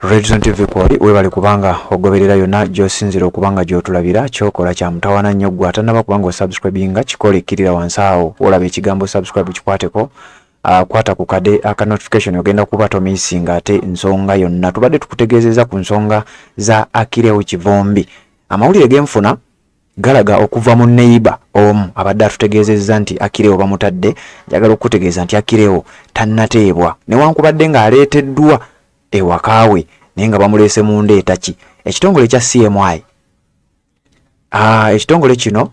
Redzone TV kwoli, webale kubanga ogoberera yonna gy'osinzira okuba nga gy'otulabira. Kyokola kya mutawaana nnyo. Ggwe atannaba kubanga osubscribinga, kikole. Kkirira wansi awo olaba ekigambo "subscribe", kikwateko. Kwata ku kade aka notification, ogenda kuba tomissinga ate nsonga yonna. Tubadde tukutegeezeza ku nsonga za Achileo Kivumbi. Amawulire genfuna galaga okuva mu neighbor omu abadde atutegeezezza nti Achileo bamutadde. Njagala okukutegeeza nti Achileo tannateebwa, newankubadde ng'aleeteddwa ewaka we, naye nga bamuleese mu ndeeta ki ekitongole ekya CMI. Ekitongole kino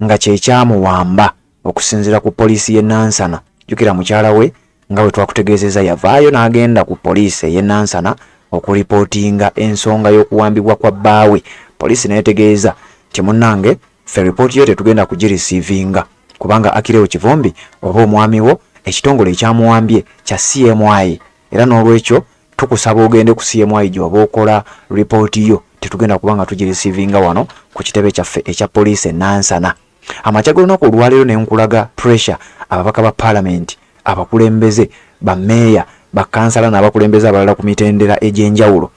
nga kyekyamuwamba okusinziira ku poliisi y'e Nansana. Jjukira mukyala we nga bwe twakutegeezezza yavaayo n'agenda ku poliisi ey'e Nansana okuripootinga ensonga y'okuwambibwa kwa bbaawe. Poliisi n'etegeeza nti, "Munnange, ffe ripooti yo tetugenda kugireceivinga, kubanga Achileo Kivumbi oba omwami wo, ekitongole ekyamuwambye kya CMI, era n'olwekyo tukusaba ogende ku CMI gy'oba okola ripooti yo. Tetugenda kuba nga tugireceivinga wano ku kitebe kyaffe ekya poliisi e Nansana." Amakya g'olunaku olwaleero ne nkulaga pressure ababaka ba paalamenti, abakulembeze, bammeeya, bakansala n'abakulembeze abalala ku mitendera egy'enjawulo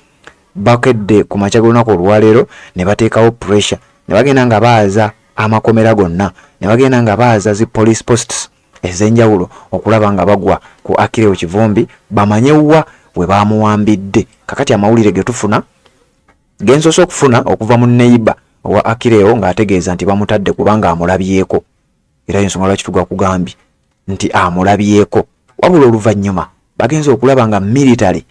bakedde ku makya g'olunaku olwaleero ne bateekawo pressure, ne bagenda nga baaza amakomera gonna, ne bagenda nga baaza zi police posts ez'enjawulo okulaba nga bagwa ku Achileo Kivumbi, bamanye wa we bamuwambidde. Kakati amawulire ge tufuna, gensoose okufuna okuva mu neighbor owa Achileo, ng'ategeeza nti bamutadde kubanga amulabyeko, era ensonga lwaki tugakugambye nti amulabyeko. Wabula oluvannyuma bagenza okulaba nga military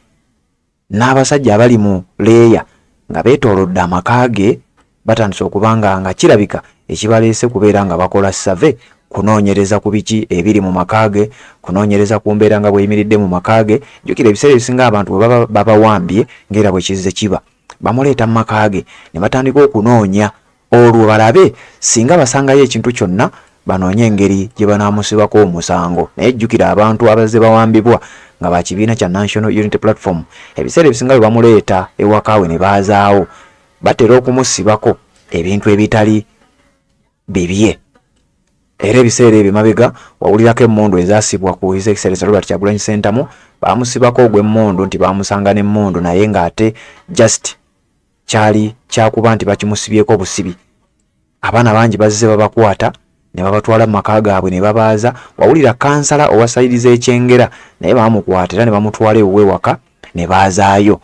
n'abasajja abali mu leeya nga beetoolodde amaka ge, batandise okuba nga kirabika ekibaleese kubeera nga bakola survey, kunoonyereza ku biki ebiri mu maka ge, kunoonyereza ku mbeera nga bweyimiridde mu maka ge. Jjukira ebiseera ebisinga abantu bwe baba babawambye, ng'era bwe kizze kiba, bamuleeta mu maka ge ne batandika okunoonya, olwo balabe singa basangayo ekintu kyonna, banoonye engeri gye banaamusibako omusango. Naye jjukira abantu abazze bawambibwa nga ba kibiina kya National Unity Platform, ebiseera ebisinga bwe bamuleeta ewaka we ne baazaawo, batera okumusibako ebintu ebitali bibye. Era ebiseera ebyo mabega wawulirako emmundu ezasibwa ku His Excellency Robert Kyagulanyi Ssentamu. Bamusibako ogw'emmundu nti bamusanga n'emmundu, naye ng'ate just kyali kyakuba nti bakimusibyeko obusibi. Abaana bangi bazze babakwata ne babatwala mu maka gaabwe ne babaaza. Wawulira kansala owa side z'Ekyengera, naye bamukwata era ne bamutwala ewuwe waka ne baazaayo.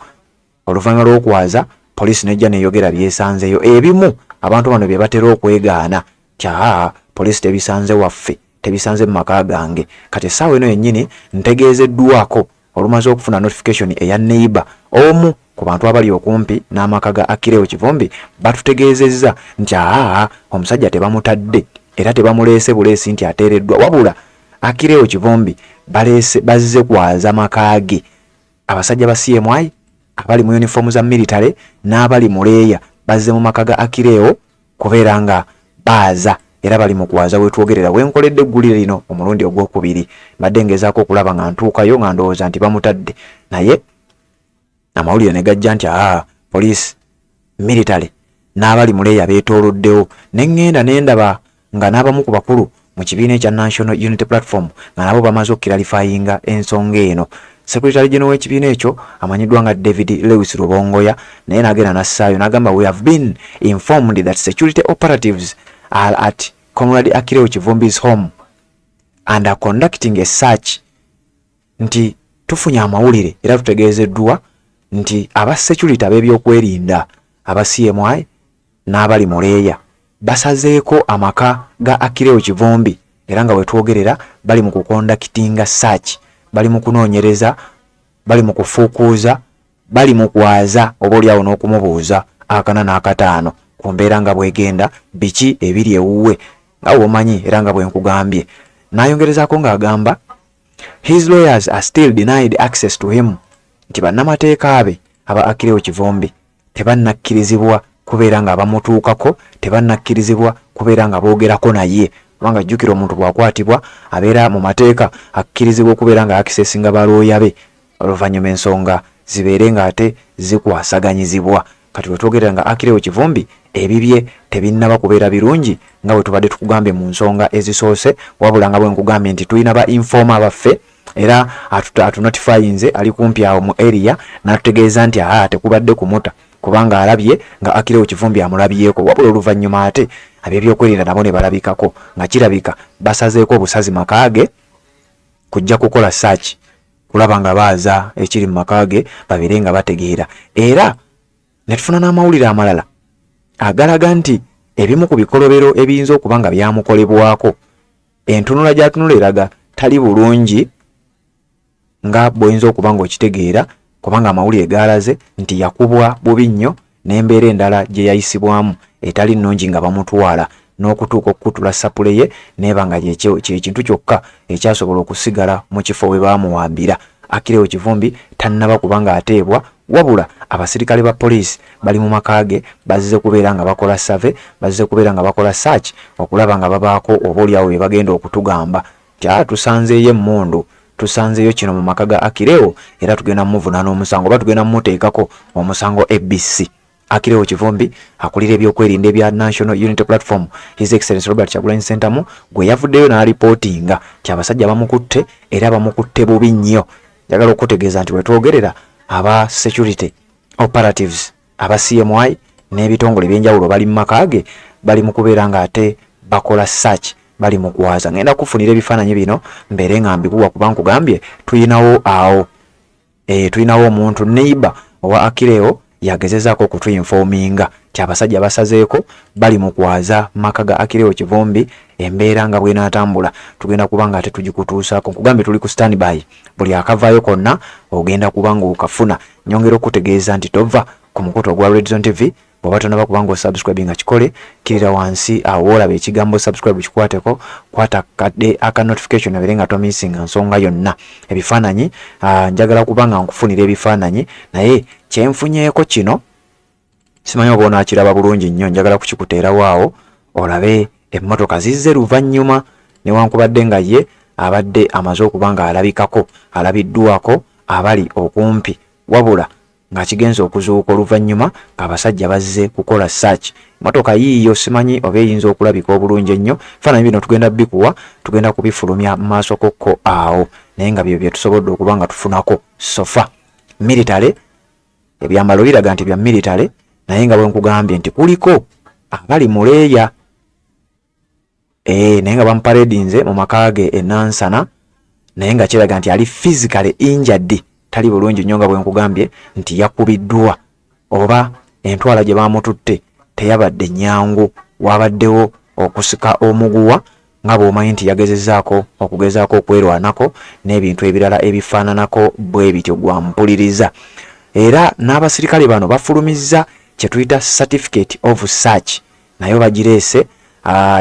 Oluvannyuma lw'okwaza, poliisi nejja neyogera byesanzeyo. Ebimu abantu bano bye batera okwegaana ti, "Aa, poliisi tebisanze waffe, tebisanze mu maka gange." Kati essaawa eno yennyini ntegeezeddwako, olumaze okufuna notification eya neighbor omu ku bantu abali okumpi n'amaka ga Achileo Kivumbi, batutegeezezza nti aa, omusajja tebamutadde era tebamuleese buleesi nti ateereddwa, wabula Achileo Kivumbi baleese bazze kwaza maka ge. Abasajja ba CMI abali mu uniform za military n'abali mu leeya bazze mu maka ga Achileo kubeera nga baaza, era bali mu kwaza wetwogerera. Wenkoledde eggulire lino omulundi ogwokubiri, mbadde ngezaako okulaba nga ntuukayo nga ndowooza nti bamutadde, naye amawulire ne gajja nti aa, poliisi, military n'abali mu leeya beetooloddewo. Ne ŋŋenda ne ndaba nga n'abamu ku bakulu mu kibiina ekya National Unity Platform nga nabo bamaze okuclarifyinga ensonga eno. Secretary General w'ekibiina ekyo amanyiddwa nga David Lewis Rubongoya naye n'agenda n'assaayo n'agamba, "We have been informed that security operatives are at Comrade Achileo Kivumbi's home and are conducting a search," nti tufunye amawulire era tutegeezeddwa nti aba security, ab'ebyokwerinda aba CMI n'abali mu leeya, basazeeko amaka ga Achileo Kivumbi, era nga wetwogerera bali mu kuconductinga search, bali mu kunoonyereza, bali mu kufuukuuza, bali mu kwaza, oba oliawo n'okumubuuza akana n'akataano ku mbeera nga bwegenda, biki ebiri ewuwe, nga bw'omanyi era nga bwe nkugambye. N'ayongerezaako ng'agamba, "His lawyers are still denied access to him," nti bannamateeka be aba Achileo Kivumbi tebannakkirizibwa kubeera nga bamutuukako, tebannakkirizibwa kubeera nga boogerako naye, kubanga jjukira omuntu bw'akwatibwa abeera mu mateeka akkirizibwa okubeera nga accessinga balooya be, oluvannyuma ensonga zibeere ng'ate zikwasaganyizibwa. Kati wetwogerera nga Achileo Kivumbi ebibye tebinnaba kubeera birungi nga bwe tubadde tukugambye mu nsonga ezisoose, wabula nga bwe nkugambye nti tulina ba informer baffe Era atunotifyinze, ali kumpi awo mu area, n'atutegeeza nti aa, tekubadde kumuta kubanga alabye nga Achileo Kivumbi amulabyeko, wabula oluvannyuma ate ab'ebyokwerinda nabo ne balabikako, nga kirabika basazeeko obusazi maka ge kujja kukola search, kulaba nga baaza ekiri mu maka ge, babeere nga bategeera. Era ne tufuna n'amawulire amalala agalaga nti ebimu ku bikolobero ebiyinza okuba nga byamukolebwako, entunula gy'atunula eraga tali bulungi, nga bw'oyinza okuba ng'okitegeera, kubanga amawulire gaalaze nti yakubwa bubi nnyo n'embeera endala gye yayisibwamu etali nnungi nga bamutwala n'okutuuka okukutula sapule ye, neeba nga kyekintu kyokka ekyasobola okusigala mu kifo we baamuwambira. Achileo Kivumbi tannaba kuba ng'ateebwa, wabula abasirikale ba poliisi bali mu maka ge, bazze kubeera nga bakola survey, bazze kubeera nga bakola search okulaba nga babaako oba oliawo bye bagenda okutugamba nti a tusanzeeyo emmundu, tusanzeeyo kino mu maka ga Achileo, era tugenda mumuvunaana omusango oba tugenda mumuteekako omusango ABC. Achileo Kivumbi akulira ebyokwerinda ebya National Unity Platform, His Excellency Robert Kyagulanyi Ssentamu, gwe yavuddeyo n'alipootinga nti abasajja bamukutte era bamukutte bubi nnyo. Njagala okutegeeza nti wetwogerera aba security operatives aba CMI n'ebitongole ebyenjawulo bali mu maka ge, bali mu kubeera ng'ate bakola search, bali mu kwaza. Ngenda kufunira ebifaananyi bino mbeere nga mbikuwa, kuba nkugambye tuyinawo awo, tulinawo omuntu neighbor owa Achileo yagezezaako okutuinforminga nti abasajja basazeeko, bali mu kwaza maka ga Achileo Kivumbi. Embeera nga bwenaatambula tugenda kuba nga ate tugikutuusaako. Nkugambye tuli ku standby, buli akavaayo konna ogenda kuba ng'okafuna. Nyongera okutegeeza nti tova ku mukutu ogwa Redzone TV. Bw'oba tonaba kuba nga osubscribe nga kikole, kirira wansi awo woolaba ekigambo subscribe, kikwateko, kwata kadde aka notification abeere nga tomissinga nsonga yonna. Ebifaananyi, njagala kuba nga nkufunira ebifaananyi, naye kyenfunyeeko kino simanyi oba onaakiraba bulungi nnyo. Njagala kukikuteerawo awo olabe emmotoka zizze luvannyuma, newankubadde nga ye abadde amaze okuba nga alabikako, alabiddwako abali okumpi, wabula nga kigenza okuzuuka oluvannyuma ng'abasajja bazze kukola search. Motoka yiiyo, simanyi oba eyinza okulabika obulungi ennyo. Ebifaananyi bino tugenda bikuwa, tugenda kubifulumya mu maaso kokko awo, naye nga bye bye tusobodde okuba nga tufunako so far. Military, ebyambalo biraga nti bya military, naye nga bwe nkugambye nti kuliko abali mu leeya, naye nga bamuparedinze mu maka ge e Nansana, naye nga kiraga nti ali physically injured, tali bulungi nnyo, nga bwe nkugambye nti yakubiddwa oba entwala gye bamututte teyabadde nnyangu, wabaddewo okusika omuguwa, nga bw'omanyi nti yagezezaako okugezaako okwerwanako n'ebintu ebirala ebifaananako bwe bityo. Gwampuliriza, era n'abasirikale bano bafulumizza kye tuyita certificate of search, nayo bagireese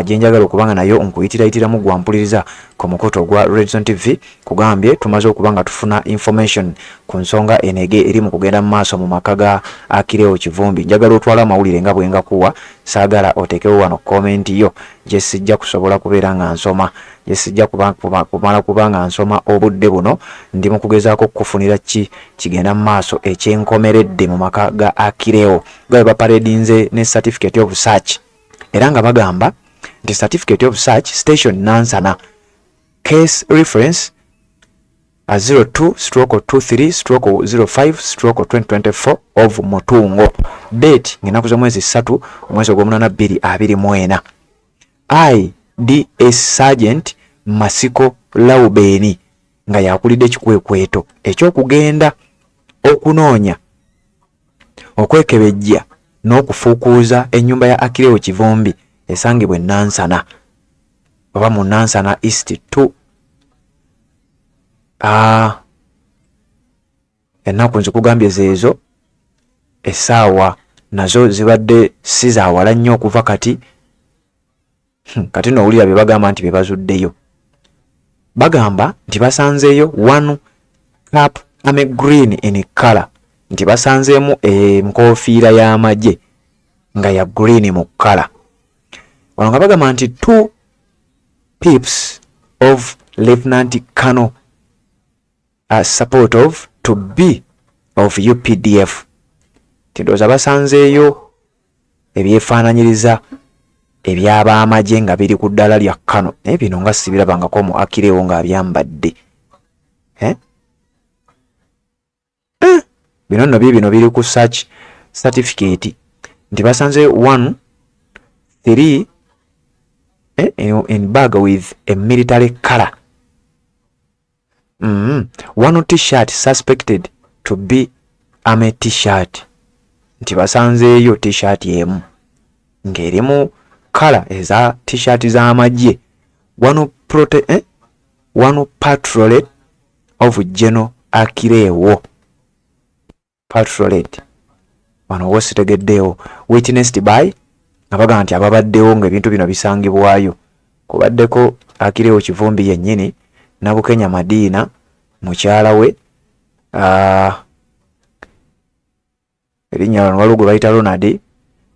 gye njagala okuba nga nayo nkuyitirayitiramu, gwampuliriza ku mukutu ogwa Redzone TV. Kugambye tumaze okuba nga tufuna information ku nsonga eno ege eri mu kugenda mu maaso mu maka ga Achileo Kivumbi. Njagala otwale amawulire nga bwe ngakuwa, saagala oteekewo wano comment yo gye sijja kusobola kubeera nga nsoma, gye sijja kumala kuba nga nsoma. Obudde buno ndi mu kugezaako okukufunira ki kigenda mu maaso ekyenkomeredde mu maka ga Achileo, nga bwe baparedinze ne certificate of search, era nga bagamba nti certificate of search, station Nansana, case reference 02/23/05/2024 of Mutungo, date ng'ennaku z'omwezi 3 omwezi ogw'omunaana 2024. I DS Sergeant Masiko Laubeni nga yakulidde ekikwekweto ekyokugenda okunoonya, okwekebejja n'okufuukuuza ennyumba ya Achileo Kivumbi esangibwa e Nansana oba mu Nansana East 2. Ennaku nzikugambye zeezo, essaawa nazo zibadde si za wala nnyo okuva kati. Kati nowulira bye bagamba nti bye bazuddeyo. Bagamba nti basanzeeyo one cap, army green in color, nti basanzeemu enkofiira y'amagye nga ya green mu color. Wano nga bagamba nti two pips of Lieutenant Colonel support of to be of UPDF, ti ndowooza basanzeeyo ebyefaananyiriza eby'abamagye nga biri ku ddala lya kano, naye bino nga sibirabangako mu Achileo ng'abyambadde. Eh? Eh! Bino nno biibino biri ku search certificate nti basanze 1 3 eh, in bag with a military color. One T-shirt suspected to be army T-shirt, nti basanzeeyo T-shirt emu ng'erimu color eza T-shirt z'amagye. One prote eh? One portrait of General Akirewo, portrait wano wo sitegeddeewo, witnessed by, nga bagamba nti ababaddewo ng'ebintu bino bisangibwayo kubaddeko Akirewo Kivumbi yennyini, Nabukenya Madiina mukyala we, erinnya wano waliwo gwe bayita Ronald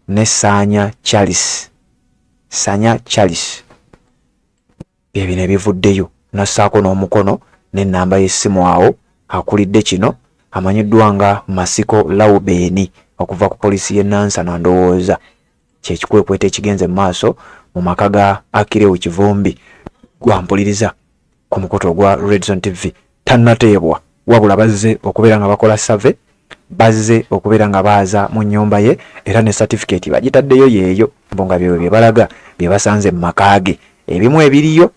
ne Sanya Charles. Sanya Charles, bye bino ebivuddeyo, nassaako n'omukono n'ennamba y'essimu. Awo akulidde kino amanyiddwa nga Masiko Laubeni okuva ku poliisi y'e Nansana. Ndowooza kyekikwekweto ekigenze mu maaso mu maka ga Akirewo Kivumbi. Gwampuliriza ku mukutu ogwa Redzone TV, tannateebwa, wabula bazze okubeera nga bakola survey, bazze okubeera nga baaza mu nnyumba ye, era ne certificate bagitaddeyo yeeyo mbu nga byebyo bye balaga bye basanze mu maka ge ebimu ebiriyo.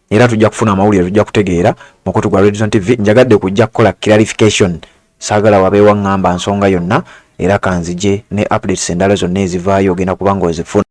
Era tujja kufuna amawulire, tujja kutegeera mukutu gwa Redzone TV. Njagadde kujja kukola clarification, saagala wabeewa ŋŋamba nsonga yonna, era kanzije ne updates endala zonna ezivaayo ogenda kuba ng'ozifuna.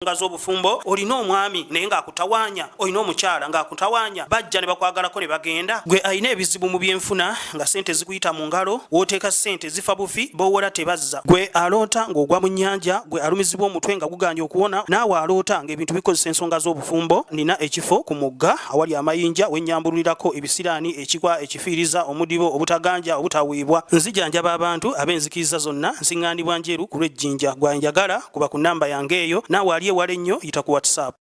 Nga z'obufumbo, olina omwami naye ng'akutawaanya, olina omukyala ng'akutawaanya, bajja ne bakwagalako ne bagenda. Gwe alina ebizibu mu byenfuna nga sente zikuyita mu ngalo, w'oteeka sente zifa bufi, b'owola tebazza. Gwe aloota ng'ogwa mu nnyanja, gwe alumizibwa omutwe nga guganye okuwona, naawe aloota ng'ebintu bikozesa ensonga z'obufumbo, nina ekifo ku mugga awali amayinja wennyambululirako ebisiraani, ekikwa, ekifiiriza, omudibo, obutaganja, obutaweebwa. Nzijanjaba abantu ab'enzikiriza zonna, nsiŋŋaanibwa Njeru ku lw'Ejjinja. Gwe anjagala kuba ku nnamba yange eyo, naawe ali ewala ennyo yita ku WhatsApp.